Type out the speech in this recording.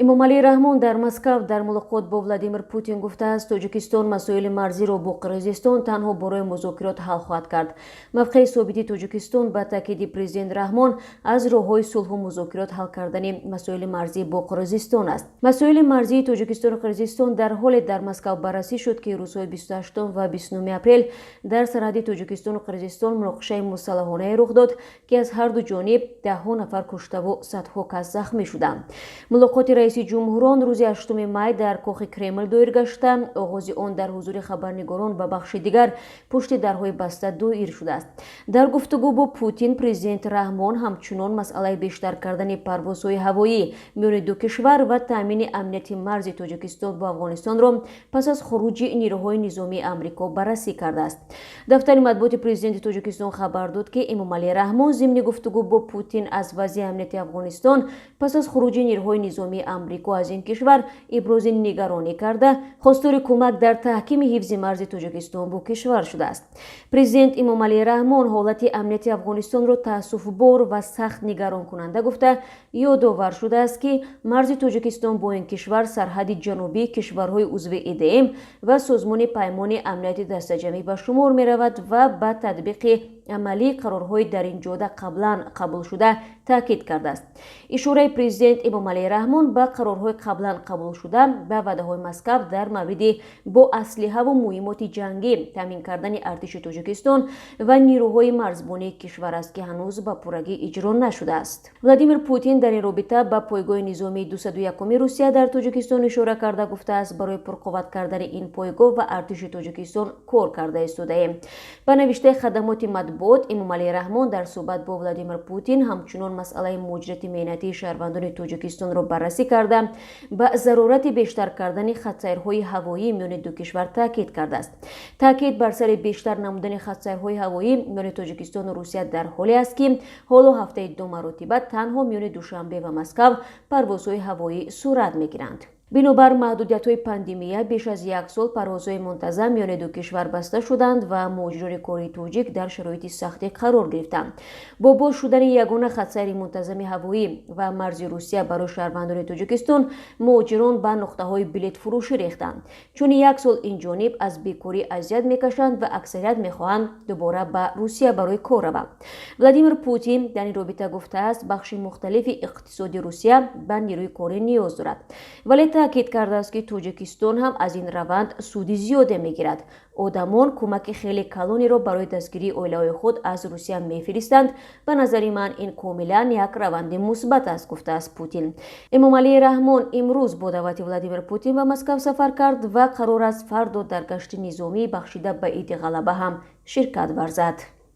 Эмомалӣ Раҳмон дар Москав дар мулоқот бо Владимир Путин гуфтааст, Тоҷикистон масоили марзиро бо Қирғизистон танҳо барои музокирот ҳал хоҳад кард. Мавқеи собити Тоҷикистон, ба таъкиди президент Раҳмон, аз роҳҳои сулҳу музокирот ҳал кардани масоили марзӣ бо Қирғизистон аст. Масоили марзии Тоҷикистону Қирғизистон дар ҳоле дар Москав баррасӣ шуд, ки рӯзҳои 28 ва 29 апрел дар сарҳади Тоҷикистону Қирғизистон муноқишаи мусаллаҳонае рух дод, ки аз ҳарду ҷониб даҳҳо нафар куштаву садҳо кас захмӣ шуданд. Мулоқоти раиси ҷумҳурон рӯзи 8 май дар кохи Кремл доир гашта, оғози он дар ҳузури хабарнигорон ва бахши дигар пушти дарҳои баста доир шудааст. Дар гуфтугӯ бо Путин президент Раҳмон ҳамчунон масъалаи бештар кардани парвозҳои ҳавоӣ миёни ду кишвар ва таъмини амнияти марзи Тоҷикистон бо Афғонистонро пас аз хуруҷи нерӯҳои низомии Амрико баррасӣ кардааст. Дафтари матбуоти президенти Тоҷикистон хабар дод, ки Эмомалӣ Раҳмон зимни гуфтугӯ бо Путин аз вазъи амнияти Афғонистон пас аз хуруҷи нерӯҳои низомии Амрико аз ин кишвар ибрози нигаронӣ карда, хостори кӯмак дар таҳкими ҳифзи марзи Тоҷикистон бо кишвар шудааст. Президент Эмомалӣ Раҳмон ҳолати амнияти Афғонистонро таассуфбор ва сахт нигаронкунанда гуфта, ёдовар шудааст, ки марзи Тоҷикистон бо ин кишвар сарҳади ҷанубии кишварҳои узви ЭДМ ва Созмони Паймони Амнияти Дастаҷамъӣ ба шумор меравад ва ба татбиқи амалии қарорҳои дар ин ҷода қаблан қабулшуда таъкид кардааст. Ишораи президент Эмомалӣ Раҳмон ба қарорҳои қаблан қабулшуда ба ваъдаҳои Москав дар мавриди бо аслиҳаву муҳиммоти ҷангӣ таъмин кардани артиши Тоҷикистон ва нирӯҳои марзбонии кишвар аст, ки ҳанӯз ба пуррагӣ иҷро нашудааст. Владимир Путин дар ин робита ба пойгоҳи низомии 201-уми Русия дар Тоҷикистон ишора карда, гуфтааст, барои пурқувват кардани ин пойгоҳ ва артиши Тоҷикистон кор карда истодаем. Ба навиштаи хадамоти матбуот, Эмомалӣ Раҳмон дар суҳбат бо Владимир Путин ҳамчунон масъалаи муҳоҷирати меҳнатии шаҳрвандони Тоҷикистонро баррасӣ карда, ба зарурати бештар кардани хатсайрҳои ҳавоӣ миёни ду кишвар таъкид кардааст. Таъкид бар сари бештар намудани хатсайрҳои ҳавоӣ миёни Тоҷикистону Русия дар ҳоле аст, ки ҳоло ҳафтаи ду маротиба танҳо миёни Душанбе ва Москав парвозҳои ҳавоӣ сурат мегиранд. Бинобар маҳдудиятҳои пандемия беш аз як сол парвозҳои мунтазам миёни ду кишвар баста шуданд ва муҳоҷирони кории тоҷик дар шароити сахтӣ қарор гирифтанд. Бо боз шудани ягона хатсайри мунтазами ҳавоӣ ва марзи Русия барои шаҳрвандони Тоҷикистон, муҳоҷирон ба нуқтаҳои билетфурӯшӣ рехтанд, чун як сол инҷониб аз бекорӣ азият мекашанд ва аксарият мехоҳанд дубора ба Русия барои кор раванд. Владимир Путин дар ин робита гуфтааст, бахши мухталифи иқтисоди Русия ба нерӯи корӣ ниёз дорад, вале таъкид кардааст, ки Тоҷикистон ҳам аз ин раванд суди зиёде мегирад. Одамон кӯмаки хеле калонеро барои дастгирии оилаҳои худ аз Русия мефиристанд. Ба назари ман, ин комилан як раванди мусбат аст, гуфтааст Путин. Эмомалӣ Раҳмон имрӯз бо даъвати Владимир Путин ба Москав сафар кард ва қарор аст фардо дар гашти низомӣ, бахшида ба Иди Ғалаба, ҳам ширкат варзад.